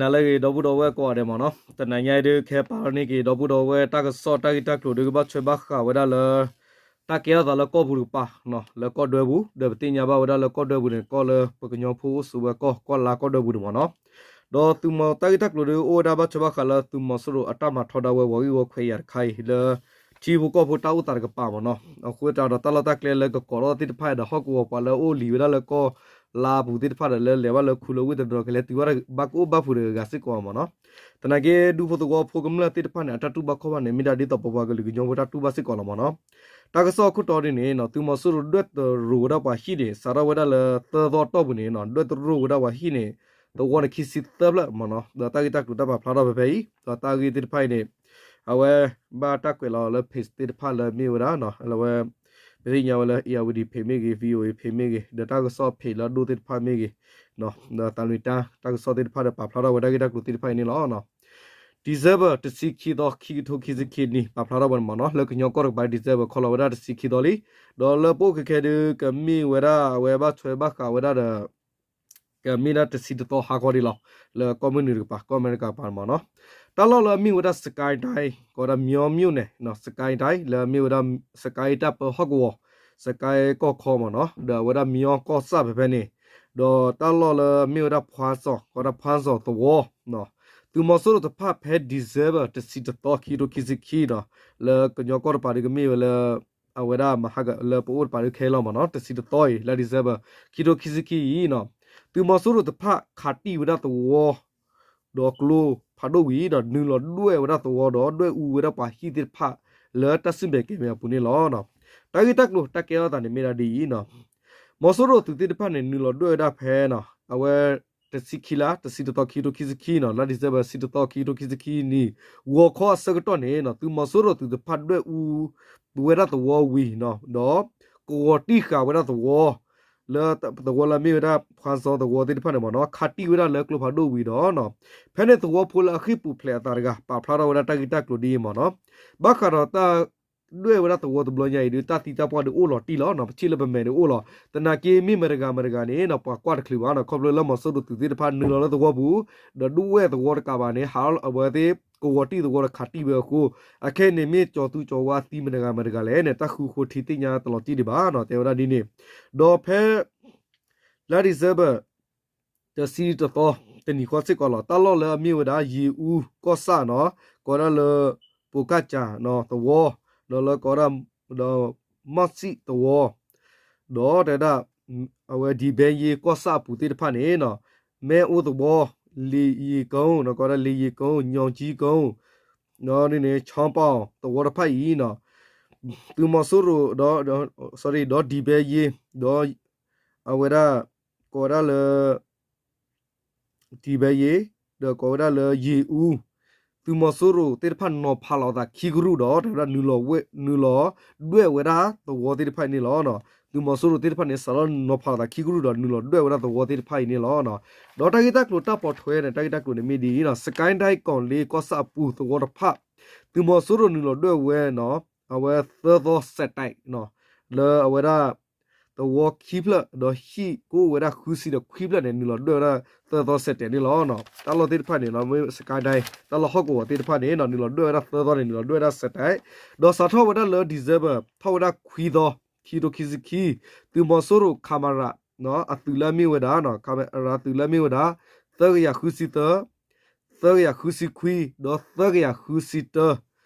နၤလၢအဂ့ၤ ဒီပုၢ်ဒီဝဲၢ်ကိးဂၤဒဲးမ့ၢ်နီၤ, တနၤညါအံၤဒုး ကဟဲပာ်ထီၣ်န့ၢ်က့ၤ ဒီပုၢ်ဒီဝဲၢ်တၢ်ကစီၣ်တၢ်ဂ့ၢ်တၢ်ကျိၤဒုး ကဘၣ်ထွဲဘၣ်ဃးဝဲဒၣ်လၢ တၢ်ကဲထီၣ်သးလၢကီၢ်ပူၤတကပၤ လၢကီၢ်ဒွဲပူၤ ဒီးပသ့ၣ်ညါဘၣ်ဝဲဒၣ်လၢကီၢ်ဒွဲပူၤန့ၣ် ကီၢ်လၢပကညီဖိအိၣ်ဆိးဝဲကီၢ် ကီၢ်လါကီၢ်ဒွဲပူၤန့ၣ်မ့ၢ်နီၤ. ဒီးသုးမီၤတၢ်ဂ့ၢ်တၢ်ကျိၤဒုး အိၣ်ဝဲဒၣ်ဘၣ်ထွဲဘၣ်ဃးလၢသုးမီၤစိရိၤအတၢ်မၤထီဒါဝဲ ဝီၤဂံၢ်ဝီၤခွဲးယၤတခါအံၤလၢ ထံဖိကီၢ်ဖိတၢ်အိၣ်သးတကပၤမ့ၢ်နီၤ. အဃိသတးဒီးတၢ်လီၢ်တၢ်ကျဲလၢကကိးထီၣ်သ့ၣ်တဖၣ်ဒီး ဟီၣ်ကဝီၤပှၤလၢအအိၣ်လံဝဲဒၣ်လၢကီၢ်လါပူၤသ့ၣ်တဖၣ်ဒီး လၢလဲၤဘၣ်လၢခူလၢဝ့ၢ်တနီၤ ကလဲၤတုၤဘၣ်ကအိၣ်ဘၣ်ဖုးတဂၤဂၤစ့ၢ်ကီးမ့ၢ်နီၤ. သနာ်က့ ဒူဖိသဝီဖိကမျၢၢ်သ့ၣ်တဖၣ်န့ၣ် အတၢ်တူၢ်ဘၣ်ခီၣ်ဘၣ်န့ၣ် မ့ၢ်ဒၣ်ဒ်သိးပပှၤကလုာ်ကညီဖိတၢ်တူၢ်ဘၣ်စ့ၢ်ကီးလီၤမ့ၢ်နီၤ. တၢ်ကစီၣ်အခိၣ်တီဒ်န့ၣ်နီၤ သုးမီၤစိရိၤဒွဲၣ်တရိးဝဲဒၣ်ပှၤဟံၣ်န့ၣ် စးထီၣ်ဝဲဒၣ်လၢသၢသီအတီၢ်ပူၤန့ၣ်နီၤ ဒွဲၣ်တရိးဝဲဒၣ်ပှၤဟံၣ်န့ၣ် သဝီန့ၣ်ခံဆံသၢဖျၢၣ်မ့ၢ်နီၤ. ဒီးတၢ်ဂ့ၢ်တၢ်ကျိၤတၢ်ပာ်ဖျါထီၣ်ဖဲဖဲအံၤ ဒီးတၢ်ဂ့ၢ်သ့ၣ်တဖၣ်အံၤန့ၣ် အဝဲဘၣ်တၢ်ကွဲးလီၤလၢ page သ့ၣ်တဖၣ်လၢမ့ၢ်ဝဲဒၣ် လၢဝဲ ပသ့ၣ်ညါဝဲလၢ Irrawaddy page မ့ၢ်ဂ့ၤ VOA page မ့ၢ်ဂ့ၤ ဒီးတၢ်ကစီၣ် page လၢအဒိၣ်သ့ၣ်တဖၣ်မ့ၢ်ဂ့ၤ ဒီးသးလွံၢ်တၢ် တၢ်ကစီၣ်သ့ၣ်တဖၣ်ဒီးပာ်ဖျါထီၣ်ဝဲတၢ်ဂ့ၢ်တၢ်ကျိၤသ့ၣ်တဖၣ်အံၤန့ၣ်လီၤ. December တဆံခံသီ ခံကထိခံဆံခံနံၣ် ပာ်ဖျါထီၣ်ဝဲန့ၣ်မ့ၢ်နီၤ လၢကညီကီၢ်တကပၤ December ခီလီၤဝဲဒၣ်တဆံခံသီလံ. ဒီးလၢပအိၣ်ခဲခဲဒုး ကမ့ၢ်ဝဲဒၣ်အဝဲဘၣ်ထွဲဘၣ်ဃးဝဲဒၣ်ဒီး ကမ့ၢ်ဒၣ်တဆံတသီဟါခီဒံးလီၤ. လၢကီၢ်မုၢ်နုာ်တကပၤ ကီၢ်အမဲရကၤတကပၤန့ၣ်မ့ၢ်နီၤ တၢ်လီၢ်လၢအမ့ၢ်ဝဲဒၣ် စကဲတဲ ကိးဝဲဒၣ် မညီမြို့န့ၣ် စကဲတဲ လၢအမ့ၢ်ဝဲဒၣ် စကဲတၢ်ပၢဟီၣ်ကဝီၤ စကဲကီၢ်ခီမ့ၢ်နီၤ ဒီးအဝဲဒၣ်မညီကီၢ်ဆၣ်ဖဲဖဲန့ၣ် ဒီးတၢ်လီၢ်လၢအမ့ၢ်ဝဲဒၣ် ဖှါစီၤ ကိးဝဲဒၣ်ဖှါစီၤသဝီ သုးမီၤစိရိၤတဖၣ်ဖဲ December တဆံတသီ ခံကထိခံဆံခံနီၤ လၢကညီကီၢ်တကပၤဒုးကမ့ၢ်ဝဲလၢ အဝဲဒၣ်မဟါက လၢပအိၣ်တကပၤဒုးခဲလီၤမ့ၢ်နီၤ တဆံတသီအံၤ လါ December ခံကထိခံဆံခံအံၤနီၤ သုးမီၤစိရိၤတဖၣ်ခးတံၢ်ဝဲဒၣ်သဝီ ဒီးကျိဖးဒိၣ်ဝံၤဒီး နုာ်လီၤဒွဲၣ်ဝဲဒၣ်သဝီဒီး ဒွဲၣ်အူဝဲဒၣ်ပှၤဟံၣ်သ့ၣ်တဖၣ် လၢတၢ်စံၣ်မဲာ်ကဲၤမဲာ်အပူၤန့ၣ်လီၤ. တၢ်ဂ့ၢ်တၢ်ကျိၤတၢ်ကဲထီၣ်သးန့ၣ်မ့ၢ်ဒၣ်ဒ်အံၤနီၤ မီၤစိရိၤသုးသ့ၣ်တဖၣ်န့ၣ် နုာ်လီၤဒွဲၣ်ဝဲဒၣ်ဖဲ အဝဲ တဆံခံလါ တဆံတသီ ခံကထိခံဆံခံနီၤ လါ December တဆံတသီ ခံကထိခံဆံခံနံၣ် ဂီၤခီအဆၢကတီၢ်န့ၣ်နီၤ သုးမီၤစိရိၤသုးတဖၣ်ဒွဲၣ်အူဝဲဒၣ်သဝီဝံၤနီၤ ဒီးကဝီၤတံၢ်ဃာ်ဝဲဒၣ်သဝီ လၢသဝီလၢအမ့ၢ်ဝဲဒၣ် ဖှါစီၤသဝီသ့ၣ်တဖၣ်န့ၣ်မ့ၢ်နီၤ ခးတံၢ်ဝဲဒၣ်လၢကျိဖးဒိၣ်ဝံၤဒီး ဖဲန့ၣ်သဝီဖိလၢအဃ့ၢ်ပူၤဖျဲးအသးတဂၤ ပာ်ဖျါထီၣ်ဝဲဒၣ်တၢ်ဂ့ၢ်တၢ်ကျိၤဒ်အံၤမ့ၢ်နီၤ ဘၣ်ဃးဒီးတၢ်ဒွဲၣ်ဝဲဒၣ်သဝီတဘျီညါအံၤဒီး တၢ်သံတၢ်ပှၢ်ဒုးအိၣ်လီၤတံၢ်လီၤနီၤ ပထံၣ်လၢပမဲာ်ဒုးအိၣ်လီၤ သနာ်က့မ့ၢ်မတဂၤမတဂၤန့ၣ်နီၤ ပှၤကွၢ်တချုးဘၣ်နီၤ ခီဖျိလၢမီၤစိရိၤသုးသ့ၣ်တဖၣ်နုာ်လီၤလၢသဝီပူၤ ဒီးဒွဲၣ်သဝီတကးဘၣ်န့ၣ် ဟးအဝဲသ့ၣ်ကဝီၤတံၢ်သဝီဒီးခးတံၢ်ဝဲအဃိ အခဲအံၤန့ၣ်မ့ၢ်ကၠီၤသူကၠီၤဝါသံမတဂၤမတဂၤလဲၣ်န့ၣ် တၢ်ဃုဃိထံသ့ၣ်ညါတလီၤတံၢ်ဒံးဘၣ်နီၤ တဲဝဲဒၣ်ဒ်န့ၣ် ဒီးဖဲ လါ December တဆံတသီ တနံၤဃီစ့ၢ်ကီးလီၤ တၢ်လီၢ်လၢအမ့ၢ်ဝဲဒၣ် ယ့ၤအူကီၢ်ဆၣ်နီၤ ကိးဝဲဒၣ်လၢ ပိကၢ်စၢ်သဝီ ဒီးလၢကိးဝဲဒၣ် ဒီးမီၣ်စံၣ်သဝီ ဒီးတဲဝဲဒၣ် အဝဲဒံဘဲယ့ၤကီၢ်ဆၣ်အပူၤသ့ၣ်တဖၣ်န့ၣ်နီၤ မ့ၢ်အိၣ်သဝီ လ့ယ့ၤကိ ကိးဝဲဒၣ်လ့ယ့ၤကိ ညီကၠံကိ ဒီးဒ်န့ၣ် ဆီပီၣ်သဝီတဖၣ်အံၤနီၤ သုးမီၤစိရိၤ ဒီး ဒီးဒံဘဲယ့ၤ ဒီး အဝဲဒၣ် ကိးဝဲဒၣ်လၢ ဒံဘဲယ့ၤ ဒီးကိးဝဲဒၣ်လၢယ့ၤအူ သုးမီၤစိရိၤသ့ၣ်တဖၣ်နီၤဖးလီၤအသးခံကရူၢ်ဒီး တဲဝဲဒၣ်နုာ်လီၤဝဲ နုာ်လီၤဒွဲၣ်ဝဲဒၣ်သဝီသ့ၣ်တဖၣ်အံၤန့ၣ်လီၤ. သုးမီၤစိရိၤသ့ၣ်တဖၣ်န့ၣ် စးထီၣ်နီၤဖးလီၤအသးခံကရူၢ်ဒီးနုာ်လီၤဒွဲၣ်ဝဲဒၣ်သဝီသ့ၣ်တဖၣ်အံၤန့ၣ်လီၤ. ဒီးတၢ်ဂ့ၢ်တၢ်ကျိၤတၢ်ပိာ်ထွဲန့ၣ် တၢ်ဂ့ၢ်တၢ်ကျိၤန့ၣ်မ့ၢ်ဒ်အံၤနီၤ စကဲဒဲး ကီၢ်လ့ကီၢ်ဆၣ်အပူၤသဝီတဖၣ် သုးမီၤစိရိၤနုာ်လီၤဒွဲၣ်ဝဲနီၤ အဝဲသၢသီစဲးတဲး လၢအဝဲဒၣ် သဝီခံဖျၢၣ် ဒီးဟံၣ်ကအိၣ်ဝဲဒၣ်ဃုဆံဒီးခွံဖျၢၣ်န့ၣ် နုာ်လီၤဒွဲၣ်ဝဲဒၣ်သၢသီစဲးတဲးန့ၣ်လီၤ. တၢ်လီၢ်သ့ၣ်တဖၣ်န့ၣ် မ့ၢ်စကဲဒဲး တၢ်လီၢ်ဟီၣ်ကဝီၤသ့ၣ်တဖၣ်န့ၣ် နုာ်လီၤဒွဲၣ်ဝဲဒၣ်သၢသီန့ၣ် နုာ်လီၤဒွဲၣ်ဝဲဒၣ်စဲးတဲး ဒီးစးထီၣ်ဝဲဒၣ်လၢ December ထီၣ်ဝဲဒၣ်ခွံသီ ခံကထိခံဆံခံ သုးမီၤစိရိၤ ခမရ အသုးလၢအမ့ၢ်ဝဲဒၣ် ခမရ သုးလၢအမ့ၢ်ဝဲဒၣ် သၢကယၤဃုဆံသၢ သၢကယၤဃုဆံခွံ ဒီးသၢကယၤဃုဆံတၢ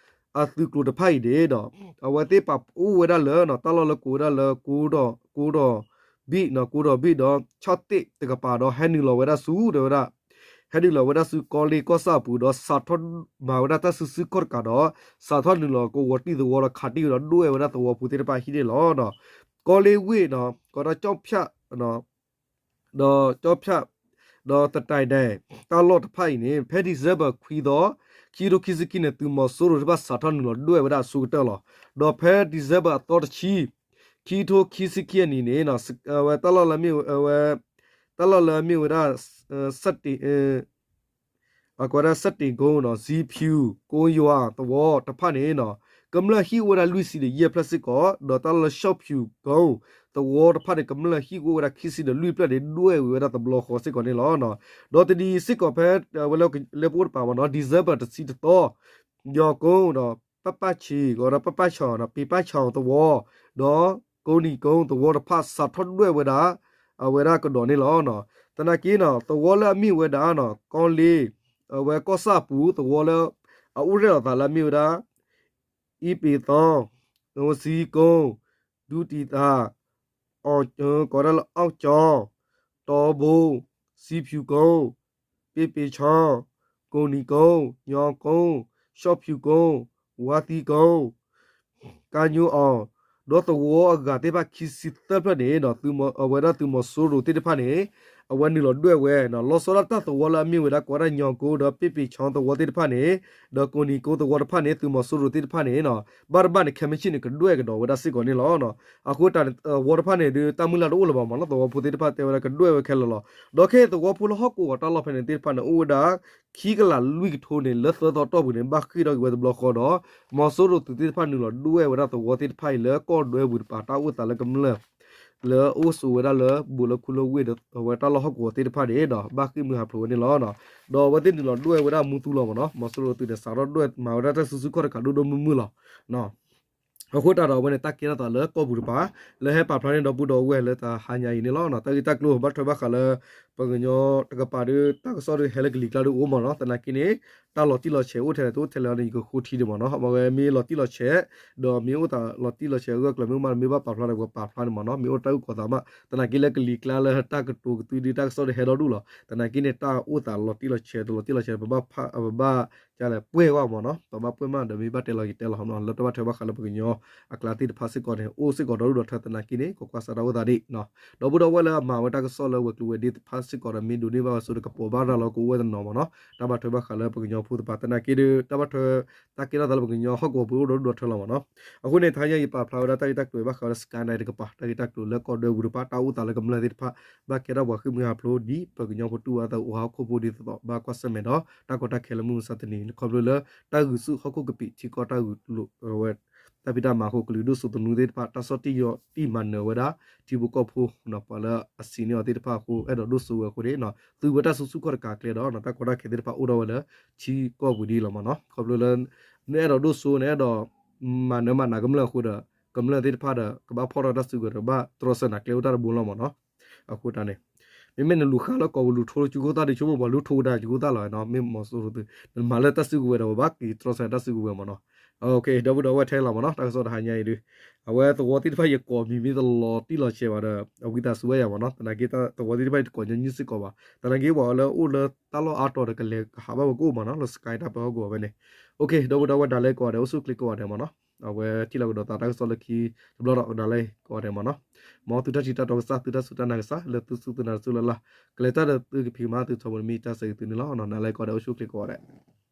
အသုးကျိၤတဖၣ်အံၤန့ၣ်ဒီး အဝဲသ့ၣ်ပာ်ဖှိၣ်ဝဲဒၣ်လၢ တၢ်လီၢ်လၢကိးဝဲဒၣ်လၢ ကိဒီး ကိဒီးဘံၣ် ကိဒီးဘံၣ်ဒီး ဆီၣ်သ့ၣ်တကပၤဒီး ဟဲနုာ်လီၤဝဲဒၣ်ဆူ တဲဝဲဒၣ် ဟဲနုာ်လီၤဝဲဒၣ်ဆူကီလ့ကီၢ်ဆၣ်အပူၤဒီး စးထီၣ်မၤဝဲဒၣ်တၢ်စုဆူၣ်ခီၣ်တကးဒီး စးထီၣ်နုာ်လီၤကဝီၤတံၢ်သဝီဒီးခးတံၢ်ဝဲဒီးဒွဲၣ်ဝဲဒၣ်သဝီဖိသ့ၣ်တဖၣ်ဟံၣ်န့ၣ်လီၤ. ကီလ့ဝ့ၢ် ကိးဒၣ်ကၠီၣ်ဖၠၣ် ဒီးကၠီၣ်ဖၠၣ် ဒီးသတဲဒဲး တၢ်လီၢ်တဖၣ်အံၤန့ၣ် ဖဲ December ခွံသီ ခံကထိခံဆံခံန့ၣ် သုးမီၤစိရိၤသ့ၣ်တဖၣ်စးထီၣ်နုာ်လီၤဒွဲၣ်ဝဲဒၣ်အဆိကတၢၢ်လီၤ. ဒီးဖဲ December အသီတဆံ ခံကထိခံဆံခံအနံၤန့ၣ် ဝဲတၢ်လီၢ်လၢမ့ၢ်ဝဲ တၢ်လီၢ်လၢအမ့ၢ်ဝဲဒၣ် စတ့ၣ် အကိးဝဲဒၣ်စတ့ၣ်ကိနီၤ ဇံဖၠူၣ် ကိယွၤသဝီတဖၣ်န့ၣ်နီၤ ကမျၢၢ်ဟံၣ်အိၣ်ဝဲဒၣ်လွံၢ်ဆံဒီးယဲၢ်ဖျၢၣ်စ့ၢ်ကီး, ဒီးတၢ်လၢလၢ ရှော့ဖြူကုန်း သဝီတဖၣ်န့ၣ် ကမျၢၢ်ဟံၣ်ကအိၣ်ဝဲဒၣ်ခံဆံဒီးလွံၢ်ဖျၢၣ်န့ၣ် ဒွဲၣ်ဝံၤဝဲဒၣ်တဘျီဃီစ့ၢ်ကီးန့ၣ်လီၤ. ဒီးတနံၤစ့ၢ်ကီးဖဲ ဝဲလၢပအိၣ်တပၤမ့ၢ်နီၤ December တဆံတသီ ညီကုန်းဒီး ပပၣ်ဆံး ကဒီးပပၣ်ဆီၣ် ပ့ၤပၣ်ဆီၣ်သဝီ ဒီးကိးနံၤကိသဝီတဖၣ် စးထီၣ်ဒွဲၣ်ဝဲဒၣ် အဝဲဒၣ်ကဒီးန့ၣ်လီၤ. သနာ်က့နီၤ သဝီလၢအမ့ၢ်ဝဲဒၣ်နီၤ ကီလ့ အဝဲကီၢ်ဆၣ်ပူၤသဝီလၢ အအိၣ်ရဲၣ်လီၤသးလၢအမ့ၢ်ဝဲဒၣ် အံပ့ၤသီ စံကိ ဒူတံၢ်သၣ် ကိးဒၣ်လၢ အောက်ကျောင်း တီဘိ စံဖြူကုန်း ပ့ပ့ၤဆီ ကိးနံၤကိ ညီကု ရှော့ဖြူကုန်း ဝါသံကုန်း ကါညိအီၤ ဒီးသဝီအဂၤသ့ၣ်တဖၣ်ခံဆံသၢဖျၢၣ်န့ၣ် အဝဲဒၣ်သုးမီၤစိရိၤသ့ၣ်တဖၣ်န့ၣ် အဝဲနုာ်လီၤဒွဲၣ်ဝဲ လီၤဆီဒၣ်တၢ်သဝီလၢအမ့ၢ်ဝဲဒၣ်ကိးဒၣ်ညီကုဒီးပ့ပ့ၤဆီသဝီသ့ၣ်တဖၣ်န့ၣ် ဒီးကိးနံၤကိသဝီတဖၣ်န့ၣ် သုးမီၤစိရိၤသ့ၣ်တဖၣ်န့ၣ် ဘၣ်တဘၣ်န့ၣ် ခဲမုၢ်ဆ့ၣ်န့ၣ် ကဒွဲၣ်ကဒီးဝဲဒၣ်စ့ၢ်ကီးန့ၣ်လီၤ. အဃိတၢ်သဝီတဖၣ်န့ၣ် ဒုးတၢ်မုၢ်လၢ်တအိၣ်လၢၤဘၣ်မ့ၢ်နီၤ သဝီဖိသ့ၣ်တဖၣ်တဲဝဲဒၣ်ကဒွဲၣ်ဝဲခဲလၢာ်လီၤ. ဒီးခဲအံၤသဝီဖိလၢဟီၣ်ကဝီၤတၢ်လီၢ်ဖဲန့ၣ်သ့ၣ်တဖၣ်န့ၣ် အိၣ်ဝဲဒၣ် ခံကလးလွံၢ်ကထိန့ၣ် လၢသၢသီတီၢ်ပူၤန့ၣ် ဘၣ်ဃ့ၢ်ထီၣ်က့ၤဝဲတဘျီဃီဒီး မီၤစိရိၤသုးသ့ၣ်တဖၣ်နုာ်လီၤဒွဲၣ်ဝဲဒၣ်သဝီသ့ၣ်တဖၣ်အံၤလၢကီၢ်ဒွဲပူၤတပၤ တၢ်အိၣ်သးလၢကမျၢၢ် လၢအအိၣ်ဆိးဝဲဒၣ်လၢဘူးလၢခူလၢဝ့ၢ်ဒီး အဝဲတၢ်လီၢ်ဟီၣ်ကဝီၤသ့ၣ်တဖၣ်န့ၣ်ဒီး ဘၣ်ဃ့ၢ်မှံဟးဖျိးဝဲန့ၣ်လီၤ. ဒီးအဝဲသ့ၣ်နုာ်လီၤဒွဲၣ်ဝဲဒၣ်မူသူလီၤမ့ၢ်နီၤ မီၤစိရိၤသုးန့ၣ် စးထီၣ်ဒွဲၣ်မၤဝဲဒၣ်တၢ်စုဆူၣ်ခီၣ်တကးဒိၣ်ဒိၣ်မုၢ်မုၢ်လီၤ. အဃိတၢ်ဒီးအဝဲန့ၣ် တၢ်ကဲထီၣ်သးလၢကီၢ်ပူၤတပၤ လၢဟဲပာ်ဖျါန့ၣ်ဒီပုၢ်ဒီဝဲၢ်လၢတၢ်ဟါညါအံၤန့ၣ်လီၤ. တၢ်ဂ့ၢ်တၢ်ကျိၤဘၣ်ထွဲဘၣ်ဃးလၢ ပှၤကညီတကပၤဒီး တၢ်ကစီၣ်ဒီးဟဲလၢကလံၤကျါဒီးအိၣ်မ့ၢ်နီၤ သနာ်က့န့ၣ် တၢ်လီၤတံၢ်လီၤဆဲးအိၣ်ထဲလဲၣ်တအိၣ်ထဲလဲၣ်န့ၣ် ယကဃိထံဒံးမ့ၢ်နီၤ အဝဲမ့ၢ်လီၤတံၢ်လီၤဆဲး ဒီးမ့ၢ်အိၣ်သးလီၤတံၢ်လီၤဆဲးအဂၢၢ်အကျၢၤမ့ၢ်အိၣ်မး မ့ၢ်ဘၣ်ပာ်ဖျါဒီးပှၤပာ်ဖျါန့ၣ်မ့ၢ်နီၤ မ့ၢ်အိၣ်တၢ်အုၣ်ကီၤသးမး သနာ်က့လၢကလံၤကျါလၢတၢ်ကတိၤကသွံဒုတၢ်ကစီၣ်ဒီးဟဲဒီဒူၣ်လီၤ. သနာ်က့န့ၣ် တၢ်အိၣ်သးလီၤတံၢ်လီၤဆဲး တလီၤတံၢ်လီၤဆဲး ပဘၣ် ပဘၣ် ကလဲၣ် ပှဲၢ်ဝဲမ့ၢ်နီၤ ပဘၣ်ပှဲၢ်မးဒီးမ့ၢ်ဘၣ်တဲလီၤက့ၤတဲလီၤ လၢတၢ်ဘၣ်ထွဲဘၣ်ဃးလၢပှၤကညီအကျါသ့ၣ်တဖၣ်စ့ၢ်ကီးန့ၣ် အိၣ်စ့ၢ်ကီးဒီဒူၣ်ဒီထၢ သနာ်က့န့ၣ် ကွၢ်ကွၢ်စးတၢ်အိၣ်သးဒ် ဒီပုၢ်ဒီဝဲၢ်လၢအမၤဝဲတၢ်ကစီၣ်လၢဝဲၤကျိၤဝဲၤဒ့သ့ၣ်တဖၣ်စ့ၢ်ကီးဒီး မ့ၢ်ဒိးန့ၢ်ဘၣ်ဝဲဆိဒီး ကပိာ်ဘၣ်ရၤလီၤကအိၣ်ဝဲတနီၤမ့ၢ်နီၤ တၢ်ဘၣ်ထွဲဘၣ်ဃးလၢပှၤကညီဖိသ့ၣ်တဖၣ် သနာ်က့ဒီး တၢ်ဘၣ်ထွဲ တၢ်ကဲထီၣ်သးလၢပှၤကညီဟီၣ်ကဝီၤပူၤအိၣ်ဒီဒူၣ်ဒီထၢလီၤမ့ၢ်နီၤ. အဃိန့ၣ် တဟါညါယပာ်ဖျါဝဲဒၣ်တၢ်ဂ့ၢ်တၢ်ကျိၤဘၣ်ဃးဝဲဒၣ် Skyline တကပၤ တၢ်ဂ့ၢ်တၢ်ကျိၤလၢကီၢ်ဒွဲပူၤတပၤ တၢ်အိၣ်သးလၢကမျၢၢ်သ့ၣ်တဖၣ် ဘၣ်ကဲထီၣ်ပှၤဃ့ၢ်မှံဟးဖျိးဒ်ပှၤကညီဖိတူၢ်ဘၣ်သးအိၣ်ဟးခိၣ်ဖိဒ်သိးသိး ဘၣ်ကွၢ်ဆၢၣ်မဲာ်ဒီး တၢ်ကီတၢ်ခဲလၢမုၢ်မဆါတနံၤ ခီဖျိလၢ တၢ်ဂုာ်ဆူၣ်ဟီၣ်ခိၣ်ကပံာ်ထံကီၢ်တၢ်ဂုာ် ဝဲ တၢ်ဖံးတၢ်မၤအဃိ ကလုာ်ဒိၣ်စိသနူသ့ၣ်တဖၣ် တၢ်ဆီၣ်တံၢ်ယီၢ်တံၢ်မၤနၢၤဝဲဒၣ် ထံဖိကီၢ်ဖိ ပှၤလၢအစံးန့ၢ်အီၤသ့ၣ်တဖၣ်အဃိ အဲၣ်ဒိးဒိၣ်စိဝဲအဃိန့ၣ် သုဝဲတၢ်စုဆူၣ်ခီၣ်တကးကျဲဒီး တၢ်ကီတၢ်ခဲသ့ၣ်တဖၣ်အိၣ်ထီၣ်ဝဲလၢ ထံကီၢ်ပူၤဒ်လီၤမ့ၢ်နီၤ. ခီဖျိလၢ နအဲၣ်ဒိးဒိၣ်စိ နအဲၣ်ဒိး မၤနၢၤမၤနၤကမျၢၢ်အဃိဒီး ကမျၢၢ်သ့ၣ်တဖၣ်ဒီး ကဘၣ်ဖီၣ်ထီၣ်တၢ်စုကဝဲၤဒီး ဘၣ်တြီဆၢနၤကျဲအိၣ်တၢ်တဘိလီၤမ့ၢ်နီၤ. အဃိတၢ်န့ၣ် မ့မ့ၢ်နလူၤဃာ်လၢကီၢ်ပူၤလူၤထိလၢကၠူခိၣ်သၣ်ဒီး ဆိကမိၣ်ပှၤလူၤထိဝဲဒၣ်ကၠူခိၣ်သၣ်လီၤနီၤ မ့ၢ်မီၤစိရိၤသုး နမၤလၢတၢ်စုကဝဲၤဒီး ပဘၣ်က့ၤတြီဆၢတၢ်စုကဝဲၤမ့ၢ်နီၤ. ဒီပုၢ်ဒီဝဲၢ်ထဲလီၤမ့ၢ်နီၤ တၢ်ကစီၣ်တဟါညါအံၤဒုး အဝဲသဝီသ့ၣ်တဖၣ်ယကိးမံၤမ့ၢ်တလီၤတံၢ်လီၤဆဲးဘၣ်ဒီး အဝံသးစူၤဝဲယၤမ့ၢ်နီၤ သနာ်က့သဝီသ့ၣ်တဖၣ်တကိးညီနုၢ်စ့ၢ်ကီးဘၣ် သနာ်က့ပှၤလၢအိၣ်လၢတၢ်လီၢ်အါတီၤဒီးကလဲၤကဟးဘၣ်ဝဲကအိၣ်မ့ၢ်နီၤ လၢ Sky တၢ်ပၢဟီၣ်ကဝီၤဖဲန့ၣ်. ဒီပုၢ်ဒီဝဲၢ်ဒၣ်လဲာ်ကိးဂၤဒဲး အိၣ်ဆူၣ်ချ့ကိးဂၤဒဲးမ့ၢ်နီၤ အဝဲထံၣ်လီၤကဒီးသးတၢ်ကစီၣ်လၢခံတဘျီဒီးဒၣ်လဲာ်ကိးဂၤဒဲးမ့ၢ်နီၤ မ်သုတၢ်ထံၣ်တၢ်တီကစၢ် သုတၢ်စူၢ်တၢ်နာ်ကစၢ် လၢသုစူၢ်သုနာ်တစူၢ်လၢ်လၢ် ကလဲၤတၢ်ဒီးသုကဖံးကမၤသုထီဘိန့ၣ်မ့ၢ်တၢ်ဆၢဂ့ၤသုန့ၣ်လီၤ. နၤလဲာ်ကိးဂၤဒဲး အိၣ်ဆူၣ်ချ့ကိးဂၤဒဲး.